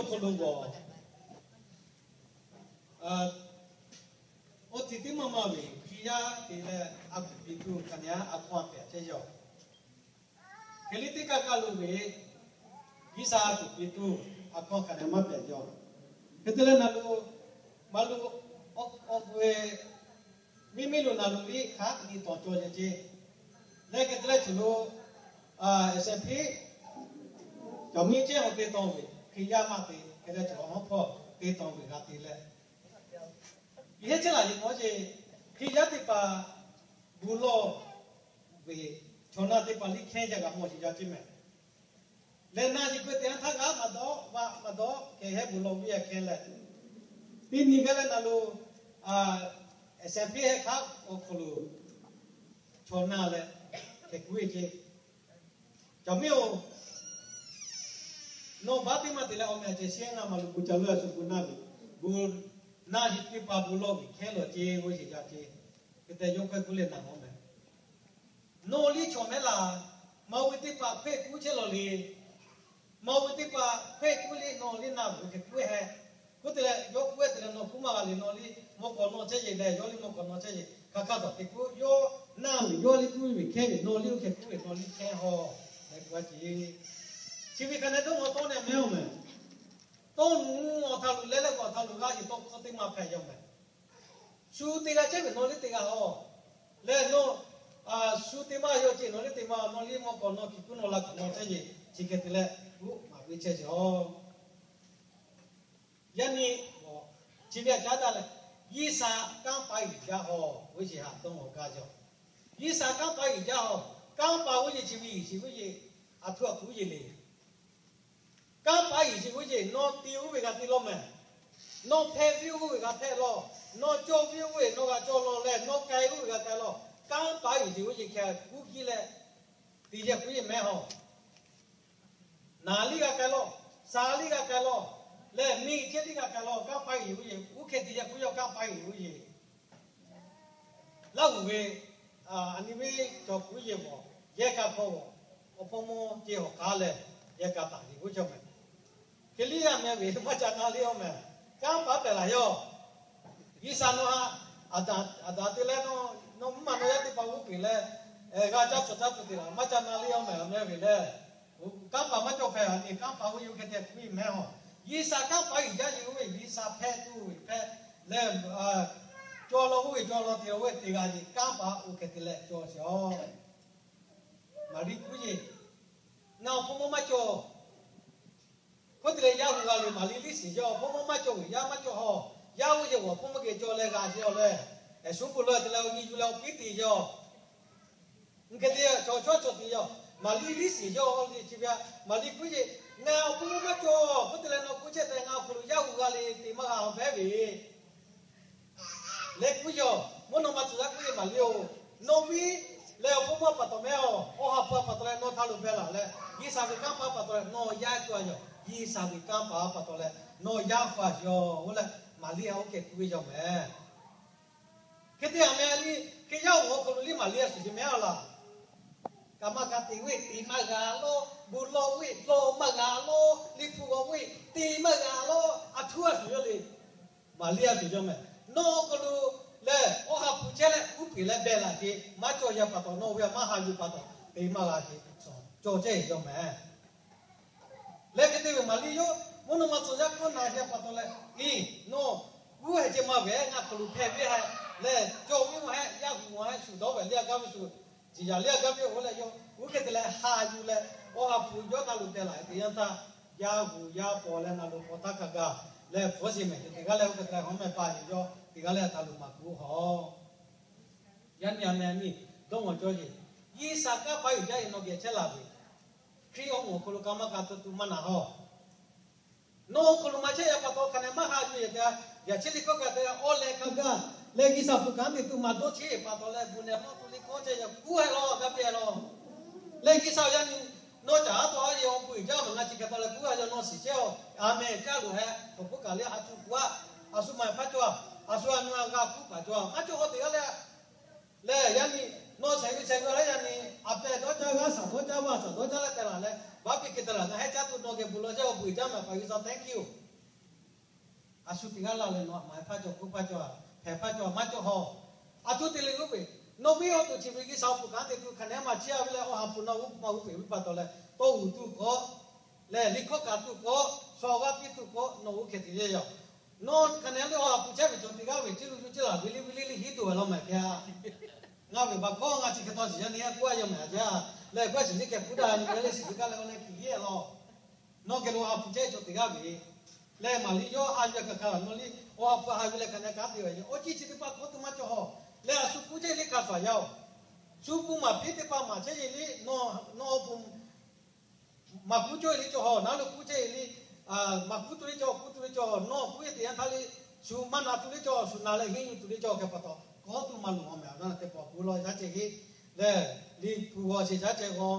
hk'aw lo gawˬ, oˇ hti teˇ maˇ maˇ ve Hkriꞈ yaˇ te leh a kuˬ piˇ tuˬ hk'a nyi a hkawˇ a pehꞈ chehˇ yaˇ-oˬ. Hk'e liˇ teˇ kaˇ kaˇ lo ve G'uiˬsha a kuˬ piˇ tuˬ a hkawˇ hk'a nyi maˇ pehꞈ yaˇ-oˬ. Hk'e te leh naˬ lo, maˇ lo, awˬ, awˬ ve miˇ miˇ lo naˬ lo liˇ hk'aˬ nyi tawˍ cawˬ yaˇ ceˇ. Leh hk'e te leh tuˬ lo, a, eˍseˍhpiˆ cawˬ miˇ ceˇ awˬ te tawˇ ve Hkriꞈ yaˇ maˇ te hk'e leh cawˬ hawˉ hpawˇ te tawˇ ve g'a te leh, yehˇ chehˇ laˬ yeˬ mawˬ ceˇ. Hkriꞈ yaˇ teˇ hpaˍ bon lawˬ ve chaw na teˇ hpaˍ liˇ hkehˇ jaˇ g'a mawˬ sheˍ yaˇ ceˇ mehˍ. Leh na yeˬ keu te a htaˇ g'a maˇ dawˇ, maˇ dawˇ, hk'e hehˉ bon lawˬ ve yaˇ hkehˇ leh, teˇ nyi gaˇ leh naˬ lo, a, eˍseˍhpiˆ hehˉ hk'aˆ awˬ hk'aw lo chaw na leh hk'e k'oˆ ve ceˇ, Cawˬ miˇ-oˬ, nawˬ baˆ teˇ maˇ te leh awˬ meh a ceh sheˉ ngaˬ maˇ lo bon ca lo a shu bon na ve, bon na yeˬ teˇ hpaˍ bon lawˬ ve hkehˇ lawˬ ceˇ g'oˇ sheˍ yaˇ ceˇ. Hk'e te yawˇ hk'aˇ k'oˆ leh naˬ mawˬ mehˍ. Nawˬ liˇ chaw mehˉ laˬ, maˇ ve teˇ hpaˍ hk'eˆ k'oˆ chehˇ lawˬ le. Maˇ ve teˇ hpaˍ hk'eˆ k'oˆ liˇ nawˬ liˇ na ve hk'e k'oˆ hehꞈ. K'oˆ te leh yawˇ k'oˆ ve te leh nawˬ k'oˆ maˇ g'a le, nawˬ liˇ mawˇ k'awꞈ nawˬ chehˇ yeˬ leh yawˇ liˇ mawˇ k'awꞈ nawˬ chehˇ yeˬ hk'aˬ hk'aˇ tawˍ te k'oˆ yawˇ na ve yawˇ liˇ k'oˆ ve hkehˇ ve nawˬ liˇ oˇ hk'e k'oˆ ve nawˬ liˇ hkehˇ haw leh k'oˆ a ceˇ. Chi ve hk'a neh dawˇ mawˬ tawˇ neh mehˉ-oˬ mehˍ. Tawˇ nuˬ awˬ htaꞈ loꞈ leh leh k'awꞈ htaꞈ loꞈ g'a yeˬ tawˇ hkawˇ teˇ maˇ hpehꞈ yaˇ-oˬ mehˍ. Shu te g'a chehˇ ve nawˬ liˇ te g'a haw. Leh nawˬ, a, shu te maˇ yaw ceˇ nawˬ liˇ te maˇ, nawˬ liˇ mawˇ k'awꞈ nawˬ hkiˬ kuˉ nawˬ la k'awꞈ nawˬ chehˇ yeˬ chi hk'e te leh k'oˆ maˍ ve chehˇ sheˍ-oˬ. Yaˇ nyi, chi ve a caˉ daꞈ leh, G'uiˬsha kanˉ paˉ yuˬ jaˇ haw, g'uˇ yeˬ haꞈ dawˇ awˬ gaˇ jaˇ. G'uiˬsha kanˉ paˉ yuˬ jaˇ haw, kanˉ paˍ g'uˇ yeˬ chi ve yeˬ sheˍ g'uˇ yeˬ, a htoꞈ a hk'oˆ yeˬ le. Kanˉ paˉ yuˬ sheˍ g'uˇ yeˬ, nawˬ te oˇ ve g'a te lawˇ mehˍ. Nawˬ hpehꞈ ve oˇ ve g'a hpehꞈ lawˇ. Nawˬ cawˬ ve oˇ ve nawˬ g'a cawˬ lawˇ leh nawˬ k'ai oˇ ve g'a k'ai lawˇ. Kanˉ paˉ yuˬ sheˍ g'uˇ yeˬ hkeh kuˇ kiˇ leh teˇ yehˬ k'oˆ yeˬ mehˉ haw. Naˍ liˇ g'a k'ai lawˇ, shaˍ liˇ g'a k'ai lawˇ, leh miˬ chehˇ liˇ g'a k'ai lawˇ, kanˉ paˉ yuˬ g'uˇ yeˬ, oˇ hk'e teˇ yehˬ k'oˆ yaˇ kanˉ paˉ yuˬ g'uˇ yeˬ. Laˇ huˍ ve, a nyi ve cawˬ kuˬ yeˬ mawˬ, yehˇ kaˇ hkawˇ mawˬ, awˬ hpawˇ mawˇ ceˇ hawˬ k'aˉ leh, yehˇ kaˇ taˍ ve g'uˇ cawˬ mehˍ. Hk'e liˇ a meh ve maˇ ca na liˇ-oˬ mehˍ. Kanˉ paˉ pehˬ laˬ yaˇ-oˬ. G'uiˬsha nawˬ haꞈ, a daꞈ, a daꞈ te leh nawˬ, nawˬ mvuhˇ maˬ nawˬ yaˇ teˇ hpaˍ g'uˇ peˬ leh, g'a caˇ tcuh caˇ tcuh te laˬ maˇ ca na liˇ-oˬ mehˍ, a meh ve lehˬ. Kanˉ paˉ maˇ cawˬ hpehꞈ, a nyi kanˉ paˉ g'uˇ yeˬ oˇ hk'e te hkuiˇ mehˉ haw. G'uiˬsha kanˉ paˉ yuˬ jaˇ yeˬ oˇ ve G'uiˬsha hpehꞈ tuˬ ve hpehꞈ leh, cawˬ lawˇ oˇ ve cawˬ lawˇ te lawˇ oˇ ve teˇ g'aˇ yeˬ kanˉ paˉ oˇ hk'e te leh cawˬ sheˍ-oˬ. Maˍriˆ k'oˆ yeˬ, ngaˬ awˬ hpawˇ mawˇ maˇ cawˬ. Hk'oˆ te leh yaˇ hui g'a le, Maˍriˆ liˇ shiˍ yaˇ, awˬ hpawˇ mawˇ maˇ cawˬ ve yaˇ maˇ cawˬ haw. Yaˇ oˇ yeˬ awˬ hpawˇ mawˇ geh cawˬ leh g'a sheˍ-oˬ leh, eˍ shu puˬ lo te leh awˬ nyi yuˬ leh awˬ piˉ te yaˇ. Nyi hk'e te yaˇ chaw chaw chaw te yaˇ. Maˍriˆ liˇ shiˍ yaˇ le chi ve a, Maˍriˆ k'oˆ yeˬ, ngaˬ awˬ hpawˇ mawˇ maˇ cawˬ. Hk'oˆ te leh nawˬ k'oˆ chehˇ tehꞈ ngaˬ awˬ hk'aw lo yaˇ hui g'a le te maˇ g'a haw hpehꞈ ve leh k'oˆ yaˇ. Mvuhˇ naw ma tcuh yaˇ k'oˆ yeˬ, Maˍriˆ-oˬ, nawˬ viˉ leh awˬ hpawˇ mawˇ pa taw mehˉ-oˬ. Awˬ ha hpu pa taw leh nawˬ htaꞈ loꞈ pehˍ laˬ leh, G'uiˬsha ve kanˉ paˉ pa taw leh nawˬ yaˇ cawˬ yaˇ. G'uiˬsha ve kanˉ paˉ pa taw leh nawˬ yaˇ hpu a yaw-oˬ leh, Maˍriˆ a oˇ hk'e k'oˆ ve yaˇ mehˍ. Hk'e te a meh a nyi, hk'e yaˇ awˬ hk'aw lo liˇ Maˍriˆ a shuˍ jeˬ mehˉ a laˬ. Kaꞈ maˇ kaꞈ te ve te maˇ g'a lawˇ, bon lawˇ ve lawˇ maˇ g'a lawˇ, liꞈ hpu g'aw ve te maˇ g'a lawˇ, a htoꞈ a shuˍ yaˇ le. Maˍriˆ a shuˍ yaˇ mehˍ. Nawˬ awˬ hk'aw lo lehˬ awˬ ha hpu chehˇ leh uˉ peˍ leh beh laˬ ce, maˇ cawˬ yaˇ pa taw nawˬ ve a maˇ ha yuˬ pa taw te maˇ g'a ce, cawˬ chehˇ yaˇ mehˍ. Leh hk'e te ve Maˍriˆ yawˇ mvuhˇ naw ma tcuh yaˇ k'awꞈ na yaˇ pa taw leh, iˉ nawˬ uˉ heh ce maˇ ve ngaˬ hk'aw lo hpehꞈ ve heh leh cawˬ ve maˇ heh, yaˇ hui maˇ heh shuˍ dawˇ ve liˇ a gaˇ ve shuˍ, jiˬ yaꞈ liˇ a gaˇ ve oˇ leh yawˇ uˉ hk'e te leh ha yuˬ leh, awˬ ha hpu yawˇ htaꞈ loꞈ teh laˬ te yanˇ htaˇ, yaˇ hui yaˇ paw leh na lo paw htaˇ kaꞈ gaˬ leh hpfuhˇ sheˍ mehˍ. Teˇ g'aˇ leh oˇ hk'e te leh hawˉ meh pa yeˬ yawˇ teˇ g'aˇ leh a htaꞈ loꞈ maˍ k'oˆ haw. Yaˇ nyi a meh a nyi, dawˇ mawˬ cawˬ yeˬ, G'uiˬsha kanˉ paˉ yuˬ jaˇ yeˬ nawˬ geh chehˇ laˬ ve, Hkriꞈ awˬ moˍ awˬ hk'aw lo kaꞈ maˇ kaꞈ tuˬ tuˬ maˇ na haw. Nawˬ awˬ hk'aw lo maˇ chehˇ yaˇ pa taw hk'a neh maˇ ha yuˬ yehˬ te, yaꞈ chehˇ liˇ hkawˇ kaꞈ te, awˬ leh kaꞈ gaˇ leh G'uiˬsha hpu kanˉ te tuˬ maˇ dawˇ chehˇ pa taw leh, bon neh maˇ tuˬ liˇ hkawˇ chehˇ yaˇ kuˉ heh lawˬ gaˇ piˇ lawˬ. Leh G'uiˬsha yaˇ nyi, nawˬ caˇ a taw a yehˬ awˬ bon uiˍ jaˇ maˬ ngaˬ chi hk'e pa leh kuˉ a yaw nawˬ shiˍ chehˇ-oˬ. A meh caˇ loˬ heh, hk'awꞈ k'oˆ kaꞈ leh a tuˬ k'o a, a shu maˇ hpaˇ cawˬ a, a shu a nu a g'a kuˉ paˍ cawˬ a, maˇ cawˬ haw teˇ g'aˇ leh, leh yaˇ nyi Nawˬ shehˍ ve shehˍ ve laˇ yaˇ ni, a pehˬ dawˇ caˇ g'aˇ shaˍ dawˇ caˇ vaˇ shaˍ dawˇ caˇ leh teh laˬ leh, baˆ piˇ keh te laˬ, ngaˬ hehˉ caˉ tuˬ nawˬ geh bon lawˬ jaˇ, awˬ bon uiˍ jaˇ mehˍ, Paˍ G'uiˬsha, thank you. A shu teˇ g'aˇ la leh nawˬ a maˍ hpaˇ cawˬ, k'oˆ hpaˇ cawˬ, hpehꞈ hpaˇ cawˬ, maˇ cawˬ haw. A tuˬ te leh g'uˇ peˬ, nawˬ ve awˬ to chi ve G'uiˬsha awˬ pon kanˉ te tuˬ hk'aˬ nehˉ maˇ chiˇ a ve leh, awˬ ha hpu nawˬ g'uˇ maˇ g'uˇ peˬ ve pa taw leh, tawˇ uˬ tuˬ k'awꞈ leh, liꞈ hkawˇ kaꞈ tuˬ k'awꞈ, shaw g'aˇ piˇ tuˬ k'awꞈ, nawˬ g'uˇ hkeh te yaˇ yaˇ. Nawˬ hk'aˬ nehˉ leh awˬ ha hpu chehˇ ve cawˬ teˇ g'aˇ ve, chi lo yuˬ chi laˬ ve le ve le le hiˉ tuˬ ve law mehˍ hk'e a. Ngaˬ ve baˬ hkawˇ ngaˬ chi hk'e taw shiˍ yaˇ neˇ yaˇ k'oˆ a yaˇ mehˍ a jaˇ. Leh k'oˆ a shiˍ neˇ keh puˇ daꞈ nyi ve le shiˍ ve kaꞈ leh awˬ leh hkiˬ yeˇ law. Nawˬ geh lo awˬ ha hpu chehˇ cawˬ teˇ g'aˇ ve leh maˍ liˇ yawˇ ha yuˬ a kaꞈ hk'a laˬ, nawˬ liˇ awˬ ha hpu ha yuˬ leh hk'aˬ nehˉ kanˉ te ve awˬ ciˉ chi teˇ hpaˍ hkawˇ tuˬ maˇ cawˬ haw. Leh a shu kuˇ chehˇ liˇ hk'a shuˍ a yaˇ-oˬ, shu bon maˍ piˇ teˇ hpaˍ maˍ chehˇ ve liˇ, nawˬ awˬ pon maˍ kuˇ cawˇ ve liˇ cawˬ haw, naˉ lo kuˇ chehˇ ve liˇ, maˍ kuˇ tuˬ liˇ cawˬ, kuˇ tuˬ liˇ cawˬ, nawˬ kuˇ ve teˇ yanˇ htaˇ liˇ, shu maˇ na tuˬ liˇ cawˬ, shu na leh henˇ yuˬ tuˬ liˇ cawˬ hk'e pa taw, kawˉ tuˬ maˇ loˍ haw mehˍ. Awˬ na teˇ pawˆ bon lawˬ shaˉ cehˬ heˆ leh, liꞈ hpu g'aw sheˍ shaˉ cehˬ g'aw,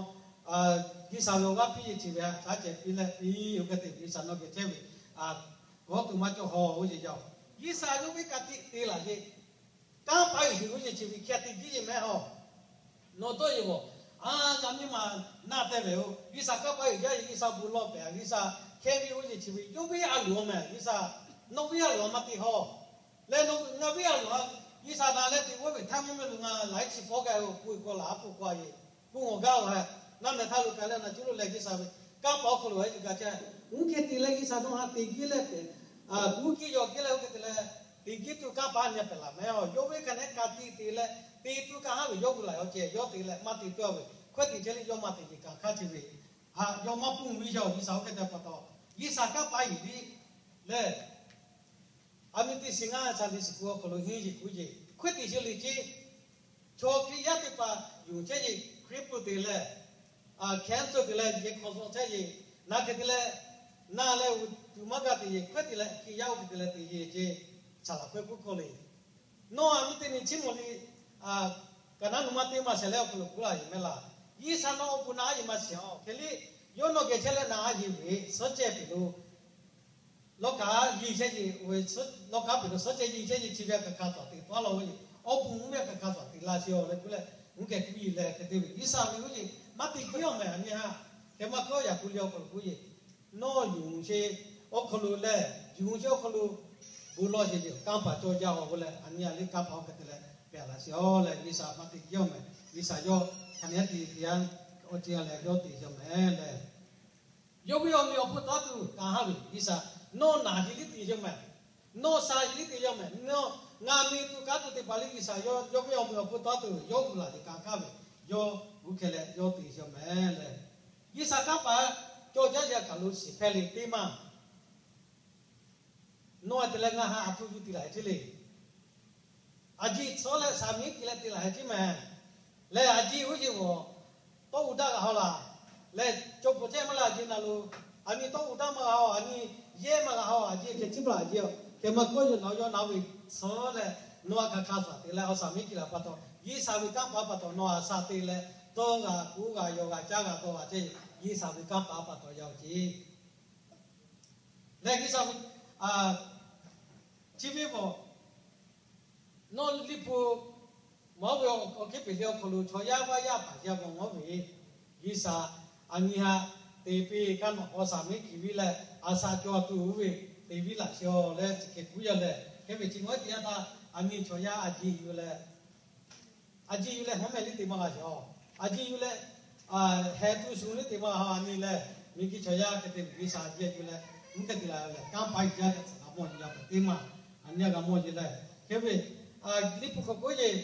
G'uiˬsha ve awˬ g'aˇ piˇ yeˬ chi ve shaˉ cehˬ piˇ leh piˇ-oˬ hk'e te G'uiˬsha nawˬ geh chehˇ ve kawˉ tuˬ maˇ cawˬ haw oˇ yeˬ yaˇ-oˬ. G'uiˬsha yawˇ ve ka tiꞈ te laˬ ve kanˉ paˉ uiˍ ve oˇ yeˬ chi ve hk'e te jiˇ yeˬ mehˍ haw. Nawˬ dawˇ yeˬ bawˬ, a, ngaˬ miˇ ma naˆ teh ve-oˬ, G'uiˬsha kanˉ paˉ uiˍ jaˇ yeˬ, G'uiˬsha bon lawˬ pehˍ, G'uiˬsha hkehˇ ve oˇ yeˬ chi ve yawˇ ve a loˍ-oˬ mehˍ, G'uiˬsha nawˬ ve a loˍ a maˇ te haw. Leh nawˬ ngaˬ ve a loˍ a, G'uiˬsha na leh te g'awˇ ve htaˇ mvuhˇ miˬ lo ngaˬ laiˉ chi pawˆ gaˇ-oˬ, pui k'aw laˬ a pui k'aw a yeˬ, pui ngawˬ gaˇ-oˬ hehꞈ, naˆ mehˍ htaˇ lo ka leh na cuˇ lo leh G'uiˬsha ve kanˉ paˉ awˬ hk'aw lo a yeˬ kaꞈ chehˇ, uˉ hk'e te leh G'uiˬsha nawˬ ha te giˇ leh pehˍ, kuˇ kiˇ yaw giˇ leh oˇ hk'e te leh, te giˇ tuˬ kanˉ paˉ nyi pehˍ laˬ mehˍ haw. Yawˇ ve ka nehˉ ka tiꞈ te leh, te tuˬ kanˉ haˉ ve yawˇ hui laˬ yaw ceh, yawˇ te leh maˇ te tuˬ a ve, hkawehˇ te chehˇ liˇ yawˇ maˇ te ve kanˉ hk'aˇ chi ve, yawˇ maˇ pun ve yaˇ-oˬ. G'uiˬsha oˇ hk'e te pa taw, G'uiˬsha kanˉ paˉ yeˬ liˇ leh, a miˇ teˇ shiˍ ngaˇ Sunday school awˬ hk'aw lo henˇ yeˬ kuˇ yeˬ, hkawehˇ te chi liˇ ceˇ. Chaw Hkriꞈ yaˇ teˇ hpaˍ yonˍ chehˇ yeˬ, cripple te leh, cancer te leh, yehˬ hk'awꞈ zawꞈ chehˇ yeˬ, na hk'e te leh, na leh tuˬ maˇ g'a te yeˬ, hkawehˇ te leh Hkriꞈ yaˇ oˇ hk'e te leh te yeˬ ceˇ. Saˍ laˍ hkawehˇ kuˇ hkawˇ le. Nawˬ a miˇ teˇ nyi chiˇ mawˬ le, kaꞈ naˉ nu maˇ teˇ maˇ shehˍ leh awˬ hk'aw lo kuˇ laˇ yeˬ mehˍ laˇ. G'uiˬsha nawˬ awˬ bon naꞈ a yeˬ maˇ shehˍ-oˬ. Hk'e liˇ, yawˇ nawˬ geh chehˇ leh naꞈ a yeˬ ve suhˉ cehˇ peˬ lo lawˇ kaꞈ yeˬ chehˇ yeˬ, lawˇ kaꞈ peˬ lo suhˉ cehˇ yeˬ chehˇ yeˬ chi ve a kaꞈ hk'a tawˍ teꞈ taˉ law ve, awˬ bon mvuhˇ ve a kaꞈ hk'a tawˍ teꞈ la sheˍ-oˬ leh kuˇ leh, uˉ keh kuˇ yeˬ leh hk'e te ve G'uiˬsha ve oˇ yeˬ maˇ te giˇ awˬ mehˍ. A nyi ha hk'e maˇ kawˆ yaꞈ kuˬ le awˬ hk'aw lo kuˇ yeˬ, nawˬ yonˍ sheˍ awˬ hk'aw lo leh, yonˍ sheˍ awˬ hk'aw lo bon lawˬ sheˍ yeˬ kanˉ paˍ cawˬ jaˇ-oˬ k'oˆ leh, a nyi a liˇ kanˉ paˍ oˇ hk'e te leh pehˬ laꞈ sheˍ-oˬ leh, G'uiˬsha maˇ te giˇ awˬ mehˍ. G'uiˬsha yawˇ hk'a nehˉ te te yanˇ awˬ ceuˬ a leh yawˇ te sheˍ mehˍ leh, yawˇ ve awˬ meh awˬ hpon tawˇ tuˬ kanˉ haˉ ve G'uiˬsha, nawˬ naˬ yeˬ liˇ te yaˇ mehˍ, nawˬ sha yeˬ liˇ te yaˇ mehˍ, nawˬ ngaˬ miˬ tuˬ kanˉ tuˬ teˇ hpaˍ liˇ G'uiˬsha yawˇ ve awˬ meh awˬ hpon tawˇ tuˬ yawˇ hui laˬ ve kanˉ hk'aˇ ve, yawˇ hui hkeh leh yawˇ te sheˍ mehˍ leh, G'uiˬsha kanˉ paˍ cawˬ jaˇ yaˇ kaꞈ lo shiˍ hpehˇ le teˇ maˇ Nawˬ a te leh ngaˬ ha a htoꞈ yuˬ te laˬ hehꞈ ceˇ le. A ji tcuhˉ leh saˍ miˉ kiˬ leh te laˬ hehꞈ ceˇ mehˍ. Lehˬ a ji oˇ yeˬ g'awˬ tawˇ uˬ daˆ g'a haw laˬ. Lehˬ cawˬ peuˬ chehˇ maˇ leh a ji na lo, a nyi tawˇ uˬ daˆ maˇ g'a haw, a nyi yehˇ maˇ g'a haw, a ji hkeh ciˉ maˇ laˬ a ji. Hkeh maˇ kawˆ yoˬ nawˬ yawˇ na ve tcuhˉ leh nawˬ a hk'aˬ hk'aˬ tcuhˉ te leh awˬ saˍ miˉ kiˬ laˬ pa taw, G'uiˬsha ve kanˉ paˍ pa taw nawˬ a shaˍ te leh, tawˇ g'a kuˉ g'a yaw g'a caˇ g'a dawˇ g'a ceˇ, G'uiˬsha ve kanˉ paˍ pa taw yaˇ ceˇ. Lehˬ G'uiˬsha ve, chi ve bawˬ, nawˬ liꞈ hpu mawˬ ve awˬ hk'e peˬ le awˬ hk'aw lo chaw yaˇ vaˇ yaˇ paˍ yaˇ g'a mawˬ ve, G'uiˬsha a nyi ha te piˇ kaꞈ nawˬ awˬ saˍ miˉ kiˬ viˉ leh a shaˍ cawˬ tuˬ oˇ ve te viˉ laꞈ sheˍ-oˬ leh chi hk'e kuˉ yaˇ leh, hk'e ve chi ngaˬ hui teˇ yanˇ htaˇ a nyi chaw yaˇ a ji yuˬ leh a ji yuˬ leh hawˉ mehˍ liˇ te maˇ g'a sheˍ-oˬ. A ji yuˬ leh heh tuˬ shuˍ liˇ te maˇ g'a haw. A nyi lehˬ miˬguiˬ chaw yaˇ hk'e te ve G'uiˬsha a ji yuˬ leh mvuhˇ hk'e te la leh kanˉ paˍ yaˇ kaꞈ tcuh g'a mawˬ nyi a pehꞈ teˇ maˬ a nyi a g'a mawˬ nyi leh, hk'e ve liꞈ hpu hk'aw k'oˆ yeˬ,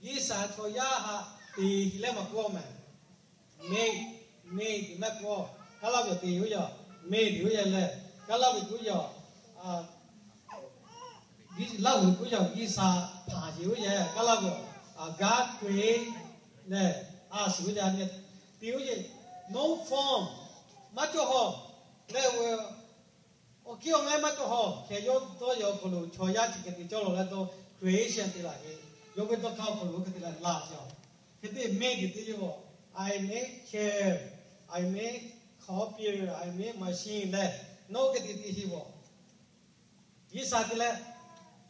G'uiˬsha chaw yaˇ haꞈ te leh maˇ k'oˆ mehˍ. May, may te maˇ k'oˆ, Kaˇlaˇ ve awˬ te yoˬ yaˇ, may te yoˬ yaˇ lehˬ, Kaˇlaˇ ve k'oˆ yaˇ, Laˇ huˍ k'oˆ yaˇ G'uiˬsha hpanˍ yeˬ oˇ yehˬ, Kaˇlaˇ ve awˬ, God create leh, a shuˍ ve te oˇ yehˬ, no form, maˇ cawˬ haw, leh awˬ kiˇ awˬ ngaˇ maˇ cawˬ haw. Hk'e yawˇ dawˇ yehˬ awˬ hk'aw lo chaw yaˇ chi hk'e te cawˇ law leh dawˇ creation te laˬ ve, yawˇ ve dawˇ hk'aˇ awˬ hk'aw lo hk'e te leh laˬ ve, hk'e te may te te yoˬ. I make chair, I make copier, I make machine leh, nawˬ hk'e te te sheˍ ve G'uiˬsha te leh,